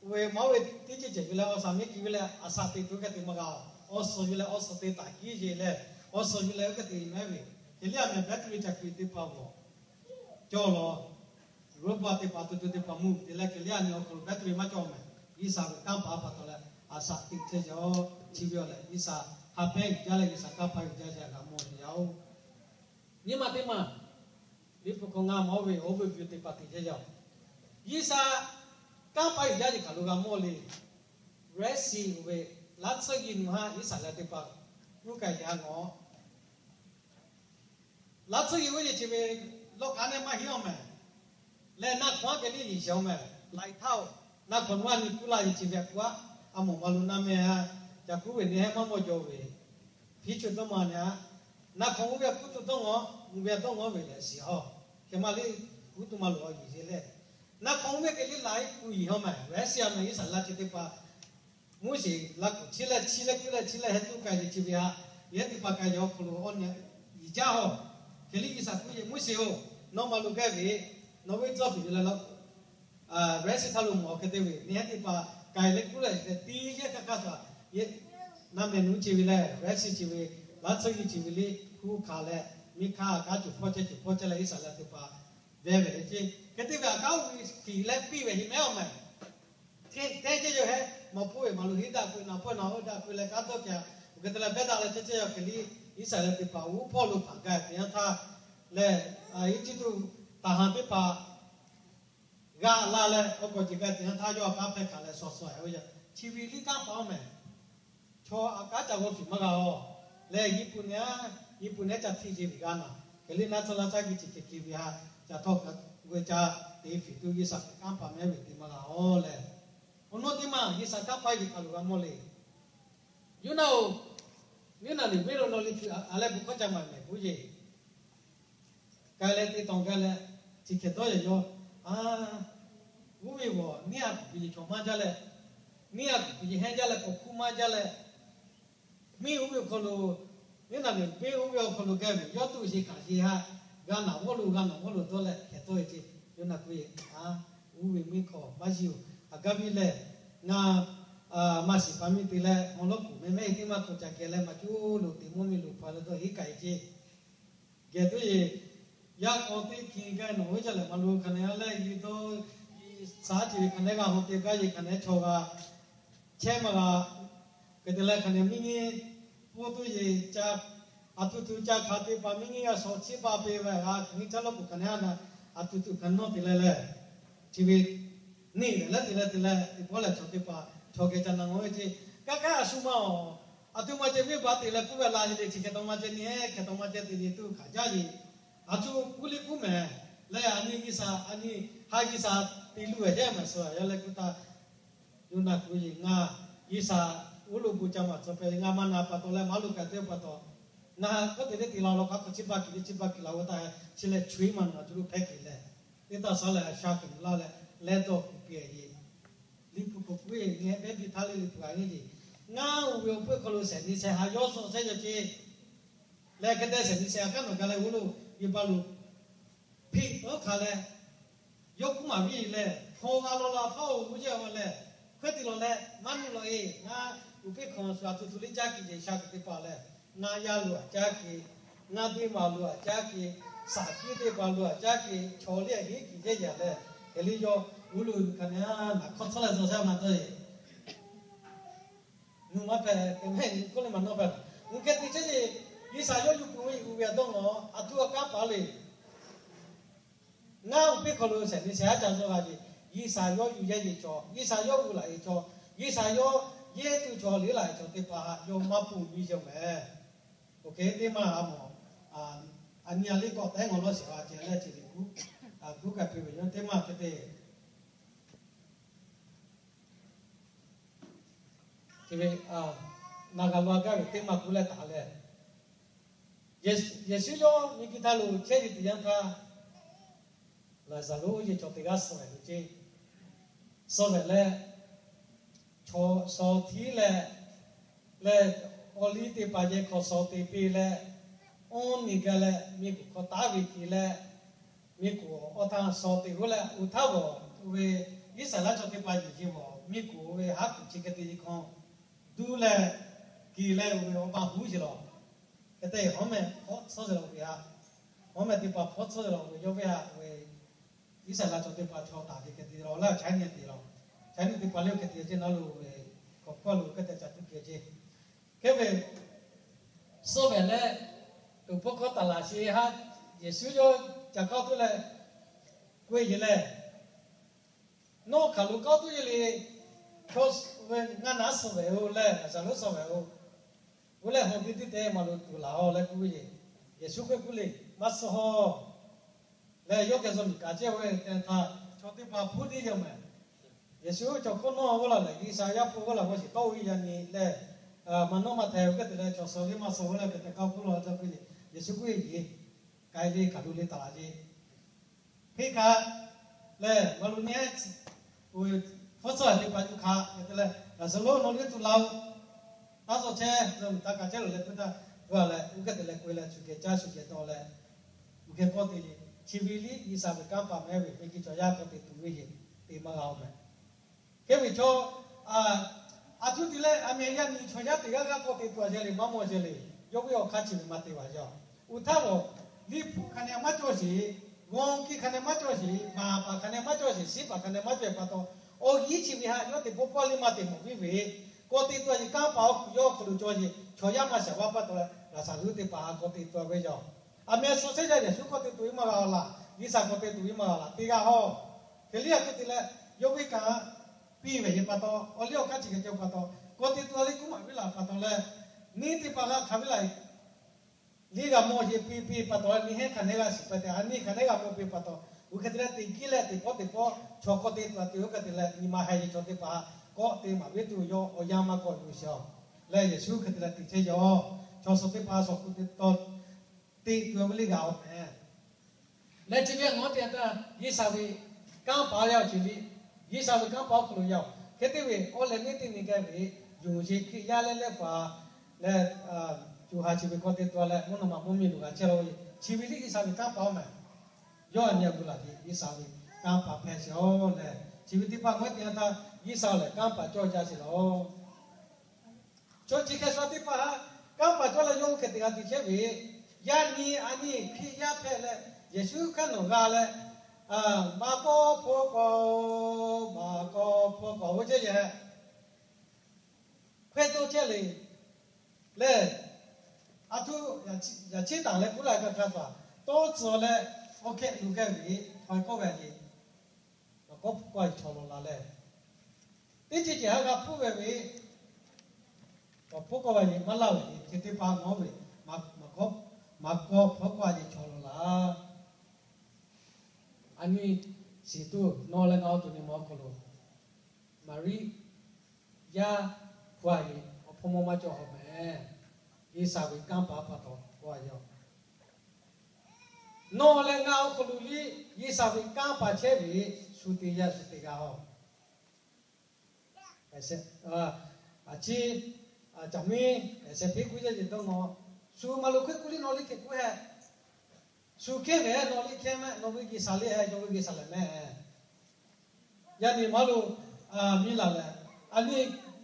oˇ ve mawˬ ve teˇ ceuˬ ceuˬ ve leh awˬ saˍ miˉ kiˬ ve leh a shaˍ te tuˬ hk'e te maˇ g'a. Awˬ suhˍ yuˬ leh awˬ suhˍ te taˍ kiˉ yeˬ leh, awˬ suhˍ yuˬ leh oˇ hk'e te maˇ ve, hk'e liˇ a meh battery ca kuiˬ teˇ hpaˍ g'awˬ cawˇ lawˬ. Robo teˇ hpaˍ, to to teˇ hpaˍ mvuhˇ te leh hk'e liˇ a meh awˬ hk'aw lo battery maˇ cawˇ meh. G'uiˬsha ve kanˉ paˍ pa taw leh a shaꞈ teꞈ chehˇ yaˇ-oˬ. Chi ve awˬ lehˬ G'uiˬsha ha pehˉ uiˍ jaˇ leh G'uiˬsha kanˉ paˍ uiˍ jaˇ ve a g'a mawˬ ve yaˇ-oˬ. Nyi ma teˇ maˬ, liꞈ hpu hk'aw ngaˬ maˇ oˇ ve awˬ viˉ awˬ nyi teˇ hpaˍ te jaˇ yaˇ-oˬ. G'uiˬsha kanˉ paˍ uiˍ jaˇ ve hk'aˬ lo g'a mawˬ le. G'uiˬsha oˇ ve laˇ tsuhˇ yiˍ nuˬ haˉ Iˉsaˍreˍlaˆ teˇ hpaˍ uˉ k'ai yaˇ nawˬ laˇ tsuhˇ yiˍ oˇ ve chi ve lawˇ k'aˉ nehˇ maˇ heˆ-oˬ meh. Lehˬ naˆ hk'awꞈ aˉ geh liˇ yiˍ shehˍ-oˬ meh. Laiˍ htaˇ-oˬ, naˆ hk'awꞈ nawˉ a nyi kuˉ laˇ yiˍ chi ve a kuˉ aˉ, a mawˬ ma lo naˆ meh a, ca kuˉ ve neˇ hehˉ maˇ mawˬ jaw ve, hpiˇ cheuˬ dawˇ ma nehˬ a, naˆ hk'awꞈ oˇ ve a kuˉ tuˬ dawˇ ngaw, mvuhˇ ve a dawˇ ngaw ve lehˬ shiˍ hawˬ. Hk'e maˇ liˇ kuˉ tuˬ maˇ loꞈ-a yiˍ le. Naˆ hk'awꞈ oˇ ve hk'e liˇ laiˉ kuˬ yiˍ hawˬ meh. G'uiˬsha a meh Iˉsaˍreˍlaˆ chi teˇ hpaˍ Moˉseˍ laꞈ kuˬ chiˇ leh chiˇ leh kuˉ leh chiˇ leh heh tuˉ k'ai ve chi ve a, yehˬ teˇ hpaˍ k'ai ve awˬ hk'aw lo awˬ nyi yiˍ jaˇ hawˬ. Hk'e liˇ G'uiˬsha k'oˆ ve, Moˉseˍ-oˬ, nawˬ ma lo gaˇ ve, nawˬ ve tawˇ hpehꞈ ve leh laˇ G'uiˬsha htaˇ lo mawˬ hk'e te ve, neˇ hehˉ teˇ hpaˍ k'ai leh kuˉ leh chi leh teˇ yehˬ hk'aˇ hk'aˇ htaꞈ yehˬ naˆ meh nuˇ chi ve leh G'uiˬsha chi ve laˇ tsuhˇ yiˍ chi ve liˇ hpu hkanˍ leh miˇ hkanˇ kanˉ cawˬ hpawˇ chehˇ cawˬ hpawˇ chehˇ leh Iˉsaˍreˍlaˆ teˇ hpaˍ veh ve le ceˇ. Hk'e te ve a kanˉ oˇ ve hpiˍ leh piˇ ve heˆ mehˉ-oˬ meh. Hteˇ hteˇ ceh yawˇ hehˉ mawˬ hpfuhˇ ve maˍ loˬ heˆ daꞈ k'oˆ ve naˬ hpawˇ naˬ oˇ daꞈ k'oˆ leh kanˉ dawˇ ca, oˇ hk'e te leh behˇ daꞈ leh ceh ceh yawˇ hk'e liˇ Iˉsaˍreˍlaˆ teˇ hpaˍ uˉ hpawˇ lo hpaˍ gaˇ te yanˇ htaˇ lehˬ, Eˇjiˇtuꞈ htaꞈ haˍ teˇ hpaˍ g'a la leh awˬ k'awꞈ jeˬ gaˇ te yanˇ htaˇ yawˇ a kanˉ hpehˇ hkanˍ leh shaw shaw-e ve, chi ve liˇ kanˉ paˍ-oˬ meh. Chaw a kanˉ ca g'aw hpiˍ maˇ g'a-oˬ. Lehˬ Eˇjiˇtuꞈ neˇ, Eˇjiˇtuꞈ neˇ ca htiˇ jeˬ ve g'a naˬ. Hk'e liˇ naˆ tsuhˇ laˇ caˇ geh chi hk'e hk'e ve ha, ca htawˇ kaꞈ g'a ca te hpiˍ tuˬ G'uiˬsha kanˉ paˍ mehˉ ve te maˇ g'a-oˬ lehˬ, awˬ nawˉ teˇ maˬ G'uiˬsha kanˉ paˍ ve hk'aˬ lo g'a mawˬ le. Yoˇnaˆ-oˬ, Yoˇnaˆ liꞈ mehˉ lo nawˬ liꞈ hpu a leh bon hkawˇ ca maˍ mehˍ k'oˆ yeˬ. K'ai leh te tawˬ gaˇ leh, chi hk'e dawˇ yaꞈ yaw, a, oˇ ve g'awˬ neˇ a kuˬ pi yeˬ chaw maˇ jaˇ leh, neˇ a kuˬ pi yeˬ hehnˇ jaˇ leh k'awꞈ hkuˇ maˇ jaˇ leh, miˇ oˇ ve awˬ hk'aw lo, Yoˇnaˆ liꞈ miˇ oˇ ve awˬ hk'aw lo gaˇ ve yawˇ tuꞈ yeˬ hkanˍ yeˬ ha, g'a naˬ g'awˇ lo g'a naˬ g'awˇ lo dawˇ leh hk'e dawˇ ve ceˇ. Yoˇnaˆ k'oˆ yeˬ, a, oˇ ve miˇ hk'aw maˇ jiˇ-oˬ. A gaˇ ve lehˬ, ngaˬ maˇ shiˍ pa miˇ te leh hawˉ lawˉ kuˬ meh mehˉ teˇ maˇ k'awꞈ ca geh leh maˇ cuˇ lo te mvuhˇ miˬ lo hpaw leh dawˇ heˆ kaꞈ e ceˇ. Geh tuˬ yeˬ, yaˇ k'aw teˇ hkiˬ gaˇ nawˬ hui ca lehˬ maˇ lo hk'aˬ nehˬ a leh yiˬ dawˇ, shaˉ ceˬ ve hk'aˬ nehˬ g'a haw te gaˇ yeˬ hk'aˬ nehˬ chaw g'a chehˇ maˇ g'a. Hk'e te leh hk'aˬ nehˬ miˇ nyi pawˇ tuˬ yeˬ ca, a htoꞈ htoꞈ ca hk'aˬ te pa miˇ nyi g'a shawˍ chiˇ pa pe ve g'a hk'aˬ nehˬ caˇ lawˇ kuˬ hk'aˬ nehˬ a na, a htoꞈ htoꞈ hk'aˬ nawˇ te leh lehˬ, chi ve neˇ lehˬ leh te leh te leh teˇ pawˆ lehˬ chaw teˇ hpaˍ chaw geh ca na ngawˬ ve ceˇ. Kaˇ kaˇ a shu maˇ-oˬ, a htoꞈ ma ceh venˇbaˆ te leh puˇ ve la yeˬ le chi hk'e taw ma ceh neˇ hk'e taw ma ceh te yeˬ tuˬ hkanˍ jaˇ yeˬ. A htoꞈ kuˇ liˇ kuˉ mehˍ leh a nyi G'uiˬsha a nyi ha G'uiˬsha te luˬ ve heˆ maˬ suh a yaˇ leh k'oˆ htaˇ, Yoˇnaˆ k'oˆ yeˬ, ngaˬ G'uiˬsha oˇ lo bon ca maˍ tcuh pehˍ ve, ngaˬ maˇ na pa taw leh maˇ lo kaꞈ teˇ pa taw, ngaˬ hk'aˬ te leh te la lo k'a hk'aˬ chi ba kiˬ le chi ba kiˬ la g'a taˇ, chi lehˬ chu iˉ ma naˬ a cuˇ lo hpehˇ keˬ leh, teˇ taˇ shaˉ leh a sha kuiˬ laˇ leh leh dawˇ kuˬ piˇ yeˬ. Liꞈ hpu k'oˆ k'oˆ e, neˇ hehˉ pehˇ piˇ htaˇ le liꞈ hpu a nyi yeˬ, ngaˬ oˇ ve awˬ hpfuhˇ hk'aw lo shehˍ nyi shehˍ ha yawˇ suh chehˇ yaw ceˇ. Leh hk'e te shehˍ nyi shehˍ ha kaˉ nawˬ ga leh oˇ lo yeˬ ba lo hpeꞈ tawˉ hkanˍ leh, yawˇ kuˉ maˍ viˇ leh hk'aw g'a law la hpaˇ-oˬ, g'uˇ yehˬ a leh, hk'e te lawˬ leh maˇ nuˇ lawˬ e, ngaˬ uiˍ peˇ hk'aw suh a htoꞈ htoꞈ liˇ caˇ keꞈ jeˬ sha kuiˬ teˇ hpaˍ leh, ngaˬ yaˇ lo a caˇ keꞈ, ngaˬ teˇ maˬ lo a caˇ keꞈ, shaˍ tiˉ teˇ hpaˍ lo a caˇ keꞈ, chaw liˇ a heˆ keꞈ yehˇ yaꞈ leh, hk'e liˇ yawˇ oˇ lo hkanˍ nehˬ a naˬ hk'aw tcuhˉ leh zuhˬ shaˉ maˇ tawˇ e. Nuˇ maˇ hpehꞈ, te mehˆ nyi k'oˆ le maˇ nawˇ hpehꞈ. Nyi hk'e te chehˇ yeˬ, G'uiˬsha yawˇ yuˬ peuˬ ve uiˍ ve a dawˇ ngaˬ a htoꞈ a kanˉ paˍ le. Ngaˬ uiˍ peˇ hk'aw lo shehˍ nyi shehˍ ha ca zuhˆ g'a yeˬ, G'uiˬsha yawˇ yuˬ yehˇ yeˬ chaw, G'uiˬsha yawˇ g'uˇ laꞈ yeˬ chaw, G'uiˬsha yawˇ yehˇ tuˬ chaw liˇ laˬ yeˬ chaw teˇ hpaˍ yawˇ maˇ ponˬ nyi yehˇ mehˍ. Oˇ hk'e teˇ maˇ a mawˬ, a nyi a liˇ k'awꞈ tehˉ ngaˬ lawˇ shehˍ hpaˇ ceh leh chi ve kuˉ, kuˉ kaꞈ piˇ ve yawˇ teˇ maˇ hk'e te Chi ve naˬ g'a lo a gaˇ ve teˇ maˇ kuˉ leh taˍ leh, Yeˍsuˆ yawˇ miˬguiˬ htaˇ lo chehˇ ve teˇ yanˇ htaˇ, Laˍzaˍruˆ yehˬ chaw teˇ g'aˇ suh ve ceˇ. Suh ve leh, chaw shaw htiˉ leh, leh awˬ liˇ teˇ hpaˍ yehˬ hk'aw shaw te piˇ leh, awˇ nyi gaˇ leh miˬguiˬ hk'aw taˉ ve hkiˬ leh, miˬguiˬ awˬ htaˇ shaw te g'uˇ leh uˬ htaˇ g'awˬ ve Iˉsaˍreˍlaˆ chaw teˇ hpaˍ yeˬ yeˬ g'awˬ miˬguiˬ ve haˉ kuiˬ chi hk'e te yeˬ hk'aw duˇ leh, Kiˬ leh uˬ ve awˬ pa huˉ sheˍ lawˬ. Hk'e te hawˉ mehˍ hpawˇ tcuhˇ sheˍ lawˬ ve htaꞈ, hawˉ mehˍ teˇ hpaˍ hpawˇ tcuhˇ sheˍ lawˬ ve yawˇ ve htaꞈ, Iˉsaˍreˍlaˆ chaw teˇ hpaˍ chaw taˍ ve hk'e te lawˬ leh China te lawˬ. China teˇ hpaˍ lehˬ hk'e te ceh naˉ lo ve, kawꞈ hpawˇ lo hk'e te ca tuˬ kehˬ ceh. Hk'e ve suh ve leh, tuˬ hpawˇ hkawˇ taˍ laˬ sheˍ haˉ, Yeˍsuˆ yawˇ ca kawˇ tuˬ leh, k'oˆ ve lehˬ, Nawˬ hk'aˬ lo kawˇ tuˬ ve le, chaw ve ngaˇ naˉ suh ve-oˬ leh Laˍzaˍruˆ suh ve-oˬ, oˇ leh hawˬ teˇ teˇ te maˇ lo tuˬ laˬ-oˬ leh k'oˆ ve, Yeˍsuˆ k'oˆ k'oˆ le, Maˇ suh-oˬ leh yawˇ geh zuhꞈ miˬ kaꞈ ceh ve te htaꞈ chaw teˇ hpaˍ hpuˇ teˇ yanˇ mehˍ. Yeˍsuˆ chaw hkawˇ nawˇ g'uˇ laˬ lehˬ, G'uiˬsha yaˇ hpu g'uˇ laˬ g'uˇ shiˍ tawˇ-oˬ ve yaꞈ nyi leh, maˇ nawˇ maˇ hteh-oˬ hk'e te leh chaw suh ve maˇ suh ve leh hk'e te kawˇ hpuˇ law jaˇ k'oˆ ve, Yeˍsuˆ k'oˆ ve, K'ai le, hk'aˬ lo le taˍ laˬ le. Hk'e kaꞈ lehˬ, maˇ lo nyi-e, hpfuhˇ tcuhˇ teˇ hpaˍ yuˬ hk'aˬ hk'e te leh, Laˍzaˍruˆ nawˬ lehˬ tuˬ laˬ-oˬ, taˇ tawˆ chehˇ, nawˬ miˬ taˇ kaꞈ chehˇ loˬ leh k'oˆ htaˇ, hpu-a leh oˇ hk'e te leh k'oˆ leh, shu geh caˇ shu geh dawˇ leh, oˇ hk'e kawˇ te le. Chi ve liˇ G'uiˬsha ve kanˇ paˍ mehˍ ve, miˬ guiˬ chaw yaˇ k'awꞈ te tuˬ ve yeˬ te maˇ g'a-oˬ mehˍ. Hk'e ve chaw, a htuˇ te leh a meh yaˇ nyi chaw yaˇ teˇ g'aˇ g'aˇ k'awꞈ te tuˬ a yehˬ le, maˇ mawˬ yehˬ le. Yawˇ ve awˬ hk'aˇ chi ve maˇ te-a yaˇ-oˬ. Uˬ htaˇ g'awˬ, liꞈ hpu hk'aˬ nehˬ maˇ cawˬ sheˍ, g'aw kiˇ hk'aˬ nehˬ maˇ cawˬ sheˍ, baˬ paˍ hk'aˬ nehˬ maˇ cawˬ sheˍ, shiˉ paˍ hk'aˬ nehˬ maˇ cawˬ-e pa taw, awˬ yiˉ chi ve htaꞈ yawˇ teˇ pawˆ pawˆ le maˇ te mawˬ viˉ ve, k'awꞈ te tuˬ a yehˬ kanˇ paˍ awˬ hk'aw lo yawˇ hk'aw lo cawˬ sheˍ, chaw yaˇ maˇ shaˍ vaˇ pa taw leh Laˍzaˍruˆ teˇ hpaˍ k'awꞈ te tuˬ a ve yoˬ. A meh suh chehˇ yaˇ Yeˍsuˆ k'awꞈ te tuˬ ve maˇ g'a-oˬ laˬ, G'uiˬsha k'awꞈ te tuˬ ve maˇ g'a laˬ, teˇ g'aˇ hawˉ. Hk'e liˇ a hk'e te leh, yawˇ ve kanˉ piˇ ve yeˬ pa taw, awˬ liˇ awˬ hk'aˇ chi geh cawˬ pa taw, k'awꞈ te tuˬ a le kuˉ maˍ ve laˬ pa taw leh, neˇ teˇ hpaˍ g'a hk'aˬ ve laˬ liˇ g'a mawˬ yeˬ piˇ piˇ pa taw leh, neˇ heˉ hk'aˬ nehˬ g'a shiˍ pa te, a neˇ hk'aˬ nehˬ g'a mawˬ piˇ pa taw, oˇ hk'e te leh teˇ kiˇ leh teˇ pawˆ teˇ pawˆ chaw k'awꞈ te tuˬ a te oˇ hk'e te leh nyi ma heh yeˬ chaw teˇ hpaˍ k'awꞈ te maˍ ve tuˬ yawˇ awˬ yanˇ maˇ k'awꞈ yuˬ sheˍ-oˬ. Leh Yeˍsuˆ hk'e te leh teˇ chehˇ yaˇ-oˬ, chaw suh teˇ hpaˍ suh hk'oˆ teˇ taw te tuˬ ve le g'a-oˬ mehˍ. Leh chi ve a ngaˬ te htaˇ G'uiˬsha ve kanˇ paˍ yaˇ-oˬ ce le. G'uiˬsha ve kanˇ paˍ awˬ hk'aw lo yaˇ-oˬ, hk'e te ve awˬ lehˬ neˇ teˇ nyi geh ve, yonˍ yeˬ Hkriꞈ yaˇ leh leh paˍ leh, co ha chi ve k'awꞈ te tuˬ a leh mvuhˇ naw ma mvuhˇmiˬ lo g'a chehˇ la ve, chi ve liˇ G'uiˬsha ve kanˇ paˍ-oˬ mehˍ. Yawˇ a nyi a gu laˬ ve G'uiˬsha ve kanˇ paˍ hpehꞈ sheˍ-oˬ leh, chi ve teˇ hpaˍ ngaˬ te htaˇ G'uiˬsha lehˬ kanˇ paˍ cawˇ jaˇ sheˍ lawˬ. Chaw chi hk'e sha teˇ hpaˍ htaꞈ kanˇ paˍ cawˇ leh yawˇ hui hk'e te g'a te chehˇ ve, yaˇ nyi a nyi Hkriꞈ yaˇ hpehꞈ leh Yeˍsuˆ hkanˉ nawˬ g'a leh, maꞈ k'awˇ hpawˇ k'awꞈ, maꞈ k'awˇ hpawˇ k'awꞈ g'uˇ chehˇ yehˬ hk'e tawˇ chehˇ le. Lehˬ, a htuˇ yaꞈ chiˉ taˍ leh kuˉ la g'a hkanˍ paˍ tawˇ tcuh leh, awˬ hkehꞈ luˬ geh ve htawˇ kawˆ ve a yeˬ, maꞈ k'awˇ hpawˇ k'awꞈ chaw lawˬ la leh, teˇ ceuˬ ceuˬ haˉ g'a hpuˇ ve ve, maꞈ k'awˇ hpawˇ k'awꞈ ve maˇ laˇ ve, chi teˇ hpaˍ nawˉ ve, maꞈ k'awˇ hpawˇ k'awꞈ a yeˬ chaw lawˬ la. A nyi shiˍ tuˬ nawˬ leh ngaˬ awˬ to nyi ma awˬ hk'aw lo, Maˍriˆ yaˇ hpu a yeˬ awˬ hpawˇ mawˇ maˇ cawˬ hawˬ mehˍ. G'uiˬsha ve kanˇ paˍ pa taw k'oˆ a yaˇ-oˬ, nawˬ leh ngaˬ awˬ hk'aw lo liˇ G'uiˬsha ve kanˇ paˍ chehˇ ve shu te yaˇ shu te g'a hawˬ. A chi, caˬ miˉ, a shehˍ hpeˇ kuˇ yaˇ yeˬ dawˇ ngaw, shu maˇ lo hk'e kuˇ liˇ nawˬ liˇ hk'e kuˇ heh, shu hkehˇ ve nawˬ liˇ hkehˇ mehˆ, nawˬ ve G'uiˬsha le heh, yawˇ ve G'uiˬsha lehˬ mehˆ. Yaˇ nyi maˇ lo, miˇ laˬ lehˬ, a nyi,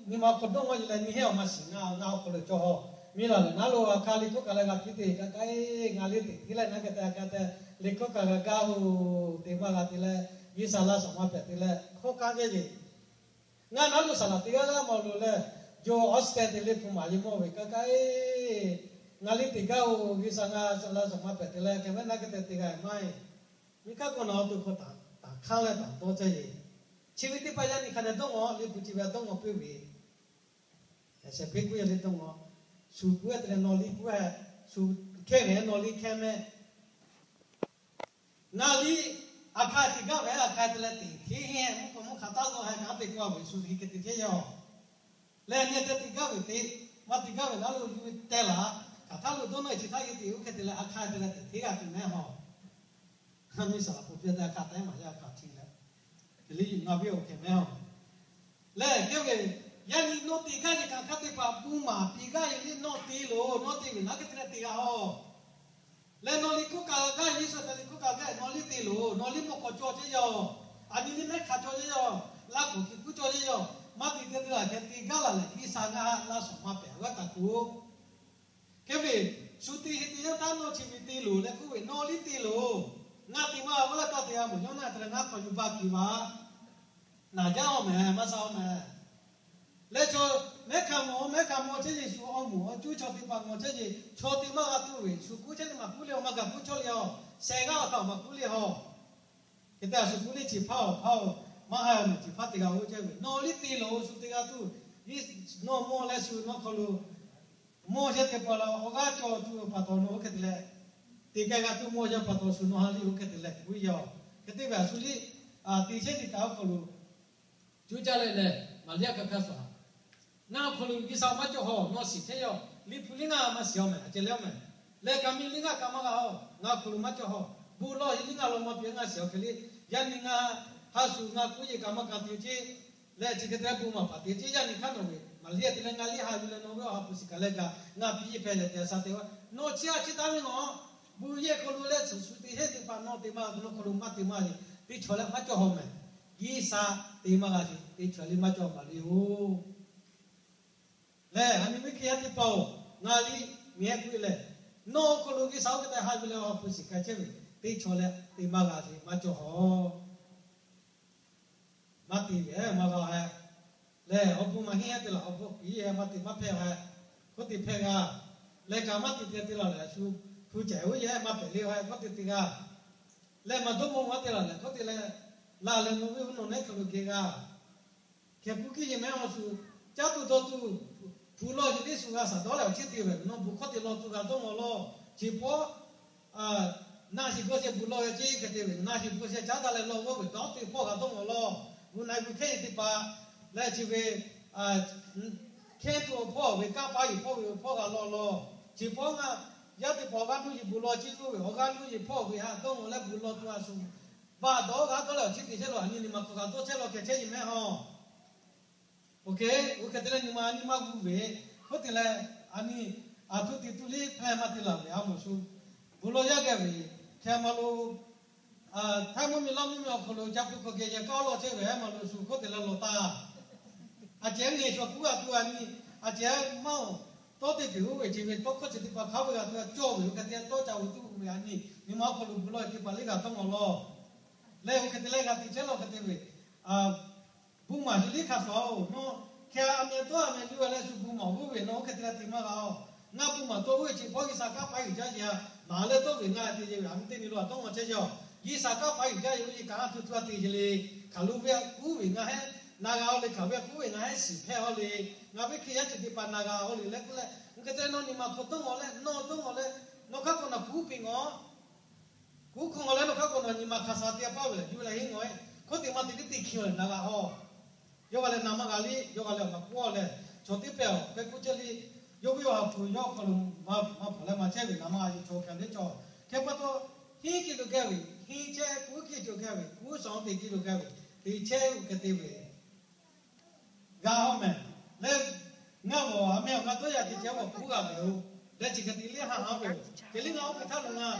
nyi ma hk'aw dawˇ ngaw yeˬ leh nyi heˉ awˬ ma shiˍ ngaˬ awˬ hk'aw lo cawˬ hawˬ. Miˇ laˬ lehˬ naˉ lo a hk'aˇ liˇ hkawˇ kaꞈ leh g'a piˇ te kaꞈ kaꞈ, ngaˬ liˇ teꞈ tiˉ leh naˉ geh te a kaꞈ te, liˇ hkawˇ kaꞈ g'a gaˇ-oˬ, te maˇ g'a te leh, G'uiˬsha laˇ shawˍ maˇ pehꞈ te leh hkawˇ kaˇ ve yeˬ. Ngaˬ naˉ lo saˍ laˍ teˇ g'aˇ g'aˇ maˇ loˬ leh, yawˇ Australia teˇ liˇ hpu maˍ yeˬ mawˇ ve kaꞈ kaꞈ, ngaˬ liˇ teꞈ gaˇ-oˬ, G'uiˬsha ngaˬ laˇ shawˍ maˇ pehꞈ te leh, hk'e mehˆ naˉ geh te te g'a maˇ heˆ. Miˬ kaˇ k'o nawˬ awˬ to hk'aw taˍ hk'anˇ leh taˍ dawˇ chehˇ yeˬ. Chi ve teˇ hpaˍ yaˇ nyi hk'a dehꞈ dawˇ ngaw, liˇ hpu chi ve a dawˇ ngaw piˇ ve, shehˍ hpeˇ kuˇ yaˇ liˇ dawˇ ngaw, shu kuˇ te leh nawˬ liˇ kuˇ heh, shu hkehˇ ve nawˬ liˇ hkehˇ mehˆ. Ngaˬ liˇ a hk'aˇ teꞈ gaˇ ve a hk'aˇ te leh teꞈ hk'e heh, mvuhˇ k'awꞈ mvuhˇ hk'aˬ taˇ lo heh kaꞈ te k'oˆ a ve shu hk'e te chehˇ yaˇ-oˬ. Leh nyi te teꞈ gaˇ ve teꞈ, maˇ teꞈ gaˇ ve naˉ lo yuˬ ve teh laˬ, hk'aˬ htaˇ lo dawˇ nawˇ chi htaˇ yeˬ te oˇ hk'e te leh a hk'aˇ te leh teꞈ hk'e g'a tuˬ mehˆ hawˬ. Miˬ saˍ laˍ hpu piˇ te a hk'aˇ te maˍ yaˇ a hk'aˇ hti leh, te liˇ yuˬ ngaˬ ve awˬ hk'e mehˆ hawˬ. Lehˬ, hk'e ve, yaˇ nyi nawˇ te gaˇ ve kaꞈ hk'aˇ teˇ hpaˍ bon maˍ piˇ gaˇ ve liˇ nawˇ te loˬ, nawˇ te ve naˉ hk'e te leh te g'a hawˬ. Leh nawˬ liˇ hkawˇ kaꞈ gaˇ ve Yeˍsuˆ htaꞈ liˇ hkawˇ kaꞈ gaˇ ve nawˬ liˇ te loˬ, nawˬ liˇ mawˇ k'awꞈ cawˬ chehˇ yaˇ-oˬ, a nyi liˇ mehˉ hk'aˬ cawˬ chehˇ yaˇ-oˬ, laˇ k'oˍ kiˬ kuˉ cawˬ chehˇ yaˇ-oˬ, Maˇ te te te laˬ hkeh te gaˇ laˬ lehˬ, G'uiˬsha ngaˬ haꞈ laˇ shawˍ maˇ pehˬ g'aˇ taˍ k'o, hk'e ve shu te hk'e te yaˇ taˇ nawˇ chi ve te loˬ leh k'oˆ ve, nawˬ liˇ te loˬ. Ngaˬ te maˇ g'a k'oˆ leh taˇ te g'a mawˬ yawˇ naˆ te leh ngaˇ hk'aw yuˬ baˇ kiˬ vaꞈ naˬ jaˇ-oˬ mehˍ, maˇ sha-oˬ mehˍ. Leh chaw mehˉ hk'a mawˬ mehˉ hk'a mawˬ chehˇ ve shu awˬ moˍ awˬ cuˇ chaw teˇ hpaˍ mawˬ chehˇ ve, chaw te maˇ g'a tuˬ ve shu kuˉ chehˇ le maˇ kuˉ le-oˬ, maˇ gaˬ kuˉ cawˇ le-oˬ, sheh g'aˇ awˬ htaꞈ maˇ kuˉ le-oˬ. Hk'e te a shu kuˉ le chi hpaˇ-oˬ, hpaˇ-oˬ, maˇ ha-oˬ mehˍ, chi hpaˇ te g'a oˇ chehˇ ve, nawˬ liˇ te loˬ, shu te g'a tuˬ. Nawˬ mawˇ leh shu nawˬ hk'aw lo mawˇ shehˇ te pa la awˬ g'aˇ cawˬ tuˬ pa taw nawˬ oˇ hk'e te leh, te k'ai g'a tuˬ mawˇ shehˇ pa taw shu nawˬ ha liˇ oˇ hk'e te leh k'oˆ ve yoˬ. Hk'e te ve a shu liˇ te shehˇ te kaꞈ awˬ hk'aw lo cuˇ caˇ leh lehˬ, Maˍriˆ yaˇ hk'a hk'a shuˍ, ngaˬ awˬ hk'aw lo G'uiˬsha maˇ cawˬ hawˬ, nawˬ shiˍ chehˇ yoˬ. Liꞈ hpu liˇ ngaˬ maˇ shiˍ-oˬ mehˍ, a ceh leh-oˬ mehˍ. Leh kaꞈ miˬ liˇ ngaˬ kaꞈ maˇ g'a-oˬ, ngaˬ awˬ hk'aw lo maˇ cawˬ hawˬ. Bon lawˇ heˍ liˇ ngaˬ law maw piˇ ngaˬ shiˍ-oˬ hk'e le. Yaˇ nyi ngaˬ ha shuˍ ngaˬ kuˉ yeˬ kaꞈ maˇ ka te ceˇ. Leh chi hk'e te bon maˍ paˍ te ceˇ. Yaˇ nyi hk'aˇ nawˬ ve Maˍriˆ te leh ngaˬ liˇ ha yuˬ leh nawˬ ve awˬ ha hpu shiˍ kaꞈ leh kaꞈ ngaˬ piˇ yeˬ hpehꞈ leh te a sha te-a. Nawˬ chi a chi taˇ ve nawˬ bon yehˬ hk'aw lo leh shu shu te shehˇ te pa nawˬ te maˇ g'a, nawˬ hk'aw lo maˇ te maˇ g'a, teˇ chaw leh maˇ cawˬ hawˬ mehˍ. G'uiˬsha te maˇ g'a ce, teˇ chaw leh maˇ cawˬ Maˍriˆ-oˬ. Lehˬ, a nyi ve Hkriꞈ yaˇ teˇ hpaˍ-oˬ, ngaˬ liˇ miˬ ehˉ k'oˆ ve lehˬ, nawˬ awˬ hk'aw lo G'uiˬsha oˇ hk'e te ha yuˬ leh awˬ ha hpu shiˍ k'ai chehˇ ve, teˇ chaw leh te maˇ g'a ce, maˇ cawˬ hawˬ. Maˇ te ve maˇ g'a hehꞈ. Lehˬ, awˬ bon maˇ heˆ te laˬ, awˬ bon piˇ-e maˇ te maˇ hpehꞈ-a hehꞈ. Hk'oˆ te hpehꞈ g'a. Lehˬ, kaꞈ maˇ te te te laˬ lehˬ, shu hpu cehˬ oˇ yehˬ maˇ pehˬ le hehꞈ. Hk'oˆ te te g'a. Lehˬ, maˇ dawˇ maw maˇ te laˬ lehˬ, hk'oˆ te leh laˬ leh nawˬ ve uˉ nawˬ nehˉ hk'aw lo geh g'a. Hkeh kuˇ kiˇ yeˬ mehˉ awˬ shu caˉ tuˬ dawˇ tuˬ, hpu lawˇ yeˬ teˇ shu g'a shaˍ dawˇ leh awˬ ciˉ te ve, nawˬ bon hkawˇ te law tuˬ g'a dawˇ maw lawˇ. Chi hpawˇ naˬ shiˍ hpu sheh bon lawˇ ve ceˇ hk'e te ve, naˬ shiˍ hpu sheh caˉ daꞈ leh lawˇ g'awˇ ve dawˇ teˇ hpawˇ g'a dawˇ maw lawˇ. Bon naˬ ve hkehˇ yeˬ teˇ hpaˍ leh chi ve hkehˇ tuˬ awˬ hpawˇ ve kanˇ paˉ yeˬ hpawˇ ve awˬ hpawˇ g'a lawˇ lawˇ. Chi hpawˇ ngaˬ yaˇ teˇ hpaˍ awˬ g'aˇ nuˇ yeˬ bon lawˇ ceˇ g'awˇ ve, awˬ g'aˇ nuˇ yeˬ hpawˇ ve haꞈ dawˇ maw leh bon lawˇ tuˬ a shu baˬ dawˇ g'a dawˇ leh awˬ ciˉ te chehˇ lawˬ. A nyi nyi ma hk'aw g'a dawˇ chehˇ lawˬ hkeh chehˇ yeˬ mehˉ hawˬ. Oˇ hk'e, oˇ hk'e te leh nyi ma a nyi maˇ g'uˇ ve, hk'oˆ te leh a nyi a htoꞈ te tuˬ liˇ hpehˇ maˇ te laˬ ve a mawˬ shu, bon lawˇ yaˇ geh ve, hkeh maˇ lo, htaiˇ mvuhˇ miˬ lawˇ mvuhˇ miˬ awˬ hk'aw lo ca hpu hk'aw geh yehˬ kaˇ lawˇ chehˇ ve hehˉ maˇ lo shu hk'oˆ te leh lawˬ taˍ. A cehˬ nyi shu kuˉ g'a tuˬ a nyi, a cehˬ maˇ-oˬ, tawˇ teˇ peˬ oˇ ve chi ve tawˇ hkawˇ chi teˇ hpaˍ hk'a ve g'a tuˬ a cawˇ ve oˇ hk'e te tawˇ ca ve tuˬ ve a nyi, nyi ma awˬ hk'aw lo bon lawˇ teˇ hpaˍ liˇ g'a tawˇ maw lawˇ. Lehˬ, oˇ hk'e te leh g'a te chehˇ lawˬ hk'e te ve, bon maˍ shu liˇ hk'a shuˍ-oˬ, nawˬ hkeh a meh tawˇ a meh liˇ g'a leh shu bon maˍ oˇ ve nawˬ oˇ hk'e te leh te maˇ g'a-oˬ. Ngaˬ bon maˍ tawˇ oˇ ve chi hpawˇ G'uiˬsha kanˇ paˉ yuˬ jaˇ yeˬ a, maˍ leh tawˇ ve ngaˬ te yeˬ ve a meh teˇ nyi lo a tawˇ maw chehˇ yaˇ-oˬ. G'uiˬsha kanˇ paˉ yuˬ jaˇ yeˬ oˇ yeˬ kaꞈ a htoꞈ tuˬ a te yeˬ le. Hkaˍ lo ve a kuˉ ve ngaˬ heˆ, na g'a-oˬ le hkaˍ ve a kuˉ ve ngaˬ heˆ shiˍ hpehˇ-oˬ le. Ngaˬ ve Hkriꞈ yaˇ ceuˬ teˇ hpaˍ na g'a-oˬ le leh k'oˆ leh, oˇ hk'e te leh nawˬ nyi ma hk'aw tawˇ maw leh nawˬ tawˇ maw leh nawˬ hk'aˇ k'awꞈ nawˬ kuˉ piˇ ngaw. Kuˉ hk'aw ngaw leh nawˬ hk'aˇ k'awꞈ nawˬ nyi ma hk'a sha teˇ g'aˇ paˇ ve lehˬ, yuˬ leh henˇ ngaw-e. Hk'oˆ te maˇ te liˇ teˇ hkiˇ-oˬ lehˬ na g'a-oˬ. Yawˇ g'a leh na maˇ g'a liˇ, yawˇ g'a leh awˬ ma k'oˆ-oˬ lehˬ, chaw teˇ pehˍ awˬ hk'e k'oˆ chehˇ liˇ, yawˇ ve awˬ ha hpu yawˇ hk'aw lo maˇ hpawnˬ leh maˇ chehˇ ve na maˇ g'a yuˬ chaw hk'e le cawˬ. Hk'e pa taw, henˇ kiˇ lo gaˇ ve, henˇ chehˇ kuˉ kiˇ lo gaˇ ve, kuˉ shaw te kiˇ lo gaˇ ve, te chehˇ-oˬ hk'e te ve g'a-oˬ mehˍ. Leh ngaˬ g'awˬ a meh awˬ g'a tawˇ yaꞈ te ceh g'awˬ kuˉ g'a ve-oˬ. Leh chi hk'e te liˇ haꞈ haˉ ve-oˬ. Hk'e liˇ ngaˬ oˇ hk'e htaˇ lo ngaˬ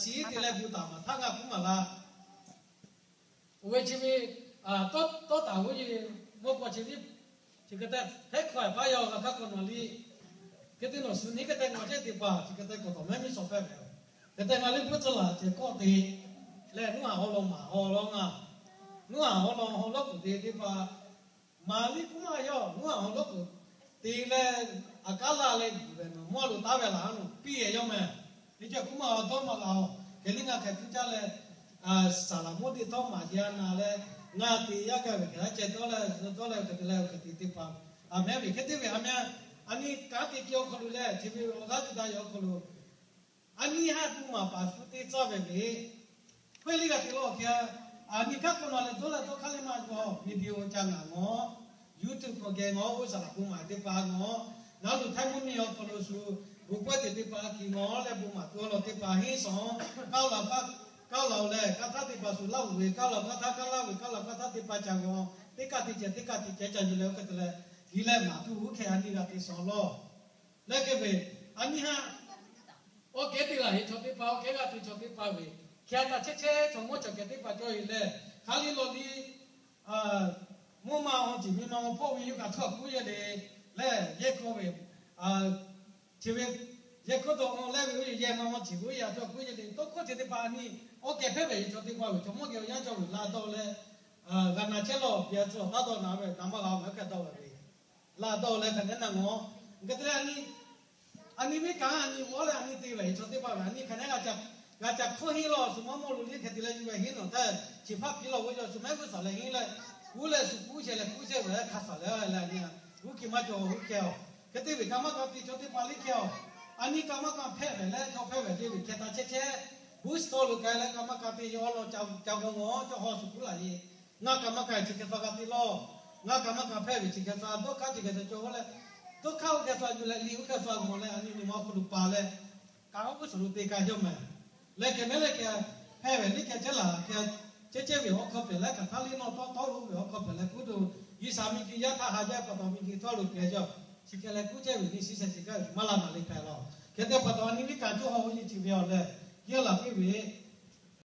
shiˍ te leh gu taˍ maˍ htaˇ ngaˬ kuˉ maˍ la. Oˇ ve chi ve tawˇ taˍ g'oˇ yeˬ mawˇ k'aw chi liˇ chi hk'e te hehˉ hkawˇ-e paˇ yaˇ-oˬ, g'a hk'aˇ k'awꞈ nawˬ liˇ. Hk'e te nawˬ shu nyi hk'e te ngaˬ chehˇ teˇ hpaˍ chi hk'e te k'awꞈ tawˍ mehˉ miˇ shawˍ hpehˇ ve-oˬ. Hk'e te ngaˬ liˇ bvuhˇ tcuhˇ laˬ ceh kawˆ te leh nuˉ haˍ haw law maˍ haw law ngaˬ, nuˉ haˍ haw law haw lawˉ kuiˬ te teˇ hpaˍ maˍ liˇ kuˉ maˇ yaˇ-oˬ, nuˉ haˍ haw lawˉ kuiˬ te leh a kaˉ laˇ leh yuˬ ve nawˬ mawˇ lo taˉ ve laˬ-a nawˬ piˇ-e yawˇ mehˍ. Teˇ ceuˬ kuˉ maˇ haw dawˇ maˇ g'a-oˬ. Hk'e liˇ ngaˬ hk'e tuˉ caˇ leh saˍ laˍ mawˇ teˇ tawˇ maˍ yaˇ na leh ngaˬ te yaˇ gaˇ ve hk'e a ceh dawˇ leh dawˇ leh hk'e te leh hk'e te teˇ hpaˍ a mehˉ ve hk'e te ve a meh, a nyi kanˉ te keh awˬ hk'aw lo leh chi ve awˬ g'aˇ cuˇ daꞈ yaˇ awˬ hk'aw lo a nyi haˉ bon maˍ paˍ shu teˇ tcuhˇ ve le. Hk'e liˇ g'a te lawˬ hk'e, a nyi hk'aˇ k'awꞈ nawˬ leh dawˇ leh dawˇ hk'aˇ le maˇ g'a-oˬ. Video ca ngaˬ ngawˬ, YouTube k'awꞈ geh ngawˬ, oˇ saˍ laˍ bon maˍ teˇ hpaˍ ngawˬ, naˉ lo htaiˇ mvuhˇ miˬ awˬ hk'aw lo shu bon pawehˇ te teˇ hpaˍ a kiˬ ngawˬ leh bon maˍ tuˬ awˬ lawn teˇ hpaˍ henˇ shawˍ, kaˇ laˬ kaˇ laˬ-oˬ leh kaˇ htaˇ teˇ hpaˍ shu laˇ-oˬ ve kaˇ laˬ kaˇ htaˇ kaˇ laˇ ve kaˇ laˬ kaˇ htaˇ teˇ hpaˍ ca gawˬ, teˇ kaˆ te ceh teˇ kaˆ te ceh ca yuˬ leh oˇ hk'e te leh, g'uiˬ leh maˍ tuˬ oˇ hk'e a nyi g'a te shawˍ lawˬ. Leh hk'e ve, a nyi haˉ awˬ kehˉ te laˬ heˆ chaw teˇ hpaˍ, awˬ kehˉ g'a te chaw teˇ hpaˍ ve, hk'e a taꞈ chehˇ chehˇ chaw mawˇ chaw kehˬ teˇ hpaˍ cawˬ heˆ leh, hk'a liˇ lawˬ liˇ Mvuhˇ ma awˬ tiˍ miˇ ma awˬ hpawˇ ve yawˇ kaꞈ htawˇ kuˉ yehˇ le, lehˬ yehˇ hkawˇ ve, chi ve yehˇ hkawˇ dawˇ leh ve oˇ yehˇ ma awˬ tiˍ ve oˇ yaꞈ htawˇ kuˉ yehˇ le. Tawˇ hkawˇ chi teˇ hpaˍ a nyi, awˬ kehˬ hpehˇ ve chaw teˇ hpaˍ ve chaw mawˇ geh awˬ yanˇ cawˬ ve laˇ dawˇ leh, g'a na chehˇ lawˬ, biˇ a tcuh taˉ dawˇ na ve na maˇ g'a ve awˬ hk'e dawˇ ve, laˇ dawˇ leh hk'aˬ nehˉ na ngawˬ, hk'e te leh a nyi a nyi viˉ kaꞈ a nyi mawˇ leh a nyi te ve chaw teˇ hpaˍ ve a nyi hk'aˬ nehˉ g'a ca hkawˇ henˇ lawˬ, shu maˇ mawˇ lo liˇ hk'e te leh yuˬ ve henˇ nawˬ tehꞈ chi hpaˇ piˇ lawˬ ve yaˇ shu mehˉ g'uˇ suhˍ leh henˇ leh, kuˉ leh shu kuˉ chehˇ leh kuˉ chehˇ ve leh hk'a suhˍ leh leh a nyi, g'uˇ hkeh maˇ cawˬ g'uˇ hkeh-oˬ. Hk'e te ve kaꞈ maˇ kaꞈ te chaw teˇ hpaˍ liˇ hkeh-oˬ. A nyi kaꞈ maˇ kaꞈ hpehꞈ ve leh chaw hpehˇ ve ce ve hkeh taˍ chehˇ chehˇ, bookstore lo k'ai leh kaꞈ maˇ kaꞈ te yawˇ law ca g'aw g'aw cawˬ haw shu kuˉ laˬ ye. Ngaˬ kaꞈ maˇ kaꞈ chi hk'e sha g'a te lawˬ. Ngaˬ kaꞈ maˇ kaꞈ hpehˇ ve chi hk'e sha dawˇ hk'aˇ chi hk'e sha cawˬ haw leh, dawˇ hk'aˇ oˇ hk'e sha yuˬ leh liˇ oˇ hk'e sha g'aw leh a nyi nyi ma hk'aw lo pa leh, kaꞈ oˇ g'uˇ suhˍ lo te kaꞈ yawˇ mehˍ. Leh hk'e nehˉ leh hk'e hpehˇ ve liˇ hkeh chehˇ laˬ hkeh chehˇ chehˇ ve awˬ hk'aw hpehꞈ leh hk'aˬ htaˇ liˇ nawˇ tawˆ tawˆ lo ve awˬ hk'aw hpehꞈ leh kuˉ to, G'uiˬsha miˬguiˬ yaˇ htaꞈ ha jaˇ pa taw miˬguiˬ htawˇ lo hpehꞈ jaˇ. Chi hk'e leh kuˉ chehˇ ve nyi shiˉ sheh chi kaꞈ maˇ laˇ naˍ le hpehꞈ lawˬ. Hk'e te pa taw a nyi viˉ kaꞈ coˇ haw oˇ nyi chi ve awˬ leh, yehˇ laˬ piˇ ve